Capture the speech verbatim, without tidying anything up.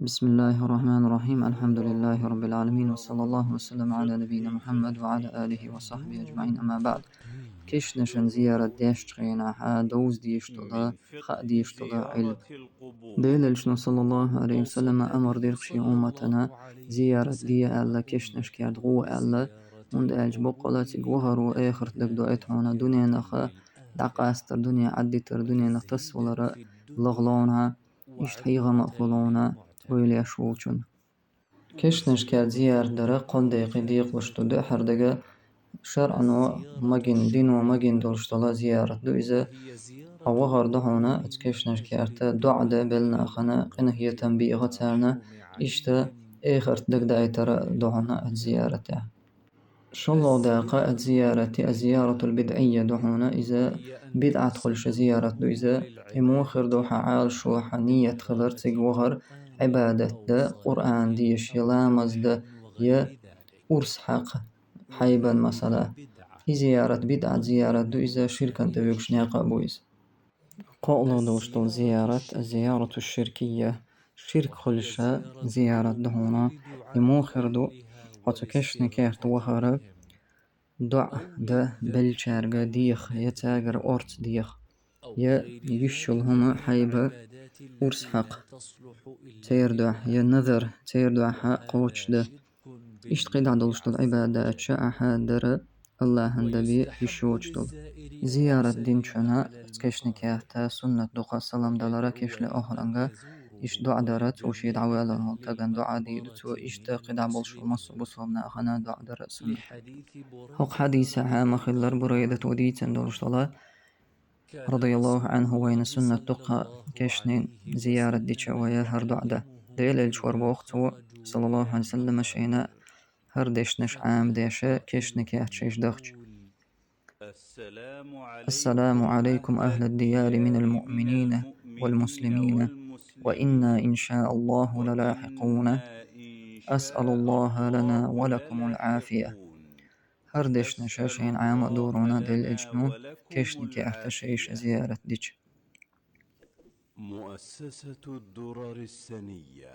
بسم الله الرحمن الرحيم. الحمد لله رب العالمين. وصلى الله وسلم على نبينا محمد وعلى آله وصحبه أجمعين. أما بعد. Кешнашна зиярат дечу хенахь довза дезаш долу, хаа дезаш долу Ӏилма. Делан Элчано, саллаллаху Ӏалайхи ва саллама, амар дира шен умматана зиярат де аьлла, кешнашка гӀо аьлла, хӀунда аьлча боккъала цига вахаро эхарт дагадоуьйту хьуна, дуьненах дӀакъастар, дуьне Ӏадитар, дуьненах тасавалар лахлонахь, иштта хьехам а хуьлуш, ойла еш волчунна. Кешнашка зиярат дар кхоъ декъе декъалуш ду, дуьххьара дага шарӀо магийна, дино магийна долуш долу зиярат ду иза. Хьо вахар ду хьуна оцу кешнашка, доӀа дан белла нахана, къинхетам беха царна, иштта эхарт дагадайтар ду хьуна оцу зияратехь. ШолгӀа дакъа а зиярат, а зияратул бидӀийя ду хьуна, иза бидӀат хуьлуш зиярат ду иза. И муха хир ду? Хьан Ӏалашо, хьан ният хилар цига вахар Ӏибадат дан, Къуръан деша, я ламаз дан, я урс хьакха, хьайбан масала. И зиярат бидӀат зиярат ду иза, ширкана тӀе вуьгуш некъ а бу иза. КхоалгӀа долуш долу зиярат, зиярату ширкийя, ширк хуьлуш зиярат ду хьуна. И муха хир ду? Хьо цу кешнашка вахар доӀа дан беллачаьрга деха, я цаьргара орца деха, я йиш йолу хӀума, хьайба, урс хьакха, церан дуьхьа, я назар, церан дуьхьа кхочушдан. Иштта кхидӀа долуш долу Ӏибадаташ ахьа дар АллахӀан дан бен йиш йоцуш долу. Зиярат динчунна, кешнашка суннат ду-кх салам далар, кешнийн охранга, иштта доӀа дар, цо шен дӀавоьллина волу стагана доӀа дийр ду цо, иштта кхидӀа болуш болу массо а бусалба нахана доӀа дар суннат. ХӀокху хьадисехь ма-хиллара, Бурайдата дийцина долуш долу, радияллаху Ӏанху, вайна суннат ду-кх кешнийн зиярат дича вай хӀара доӀа дан. Делан Элчано боху цо, саллаллаху Ӏалайхи ва саллама, шайна хӀара дешнаш Ӏамадеш кешнашка шайша дахча: السلام عليكم أهل الديار من المؤمنين والمسلمين وإنا إن شاء الله للاحقون. أسأل الله لنا ولكم العافية. ХӀара дешнаш шайна Ӏама а дора хьуна, Делан Элчано, кешнашка шайша зиярат дича. مؤسسة الدرر السنية.